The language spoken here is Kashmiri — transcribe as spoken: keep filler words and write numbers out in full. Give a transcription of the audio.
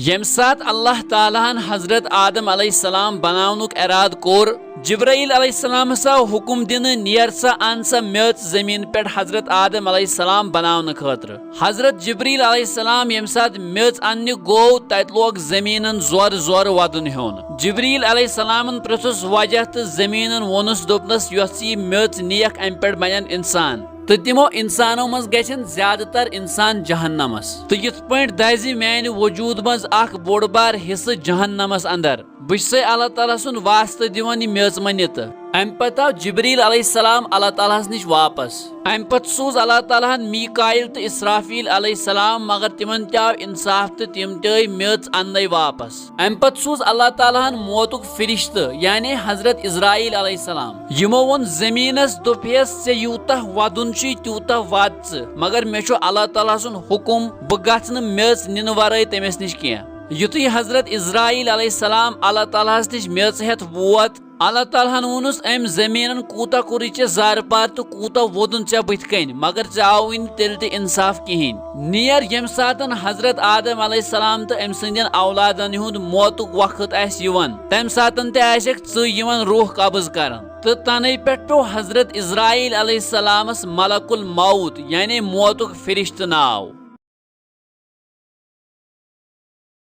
ییٚمہِ ساتہٕ اللہ تعالیٰ ہن حضرت آدم علیہ السلام بناونُک ارادٕ کوٚر، جبرائیل علیہ السلام ہسا حکم دِنہٕ، "نیر سا، ان سا میٚژ زٔمیٖن پٮ۪ٹھ حضرت آدم علیہ السلام بناونہٕ خٲطرٕ۔" حضرت جبرائیل علیہ السلام ییٚمہِ ساتہٕ میٚژ اننہِ گوٚو، تتہِ لوگ زٔمیٖنن زورٕ زورٕ ودُن ہیوٚن۔ جبرائیل علیہ السلامن پرٛژھُس وجہ تہٕ زٔمیٖنن ووٚنُس، دوٚپنس، "یۄس یہِ میٚژ نِیَکھ، امہِ پٮ۪ٹھ بنن انسان۔ تہٕ تِمو انسانو منٛز گژھن زیادٕ تر انسان جہنمس۔ تہٕ یِتھ پٲٹھۍ دزِ میانہِ وجوٗد منٛز اکھ بوٚڑ بار حصہٕ جہنمس اندر۔ بہٕ چھُسے اللہ تعالیٰ سُنٛد واسطہٕ دِوان یہِ میٚژ مہ نِتہٕ۔" امہِ پتہٕ آو جبرائیل علیہ السلام اللہ تعالیٰ ہس نِش واپس۔ امہِ پتہٕ سوٗز اللہ تعالیٰ ہن میکائیل تہٕ اسرافیل علیہ السلام، مگر تِمن تہِ آو انصاف تہٕ تِم تہِ آے میٚژ اننَے واپس۔ امہِ پتہٕ سوٗز اللہ تعالیٰ ہن موتُک فرشتہٕ، یعنی حضرت عزرائیل علیہ السلام۔ یِمو ووٚن زٔمیٖنس، دوٚپہَس، "ژےٚ یوٗتاہ وَدُن چھُے، تیوٗتاہ وَد ژٕ، مگر مےٚ چھُ اللہ تعالیٰ سُنٛد حُکُم، بہٕ گژھٕ نہٕ میٚژ نِنہٕ ورٲے تٔمِس نِش کینٛہہ۔" یُتھُے حضرت عزرائیل علیہ السلام اللہ تعالیٰ ہس نِش میٚژ ہٮ۪تھ ووت، اللہ تعالیٰ ہن ووٚنُس، "أمۍ زٔمیٖنن کوٗتاہ کوٚرُے ژےٚ زارٕ پار تہٕ کوٗتاہ ووٚدُن ژےٚ بٕتھِ کنہِ، مگر ژےٚ آوُے نہٕ تیٚلہِ تہِ انصاف کِہیٖنۍ۔ نیر، ییٚمہِ ساتن حضرت آدم علیہ السلام تہٕ أمۍ سٕنٛدٮ۪ن اولادن ہُنٛد موتُک وقت آسہِ یِوان، تَمہِ ساتن تہِ آسٮ۪کھ ژٕے یِوان روح قبض کران۔" تہٕ تَنَے پٮ۪ٹھ پیوٚو حضرت عزرائیل علیہ السلامس ملک الموت، یعنی موتُک فرشتہٕ ناو۔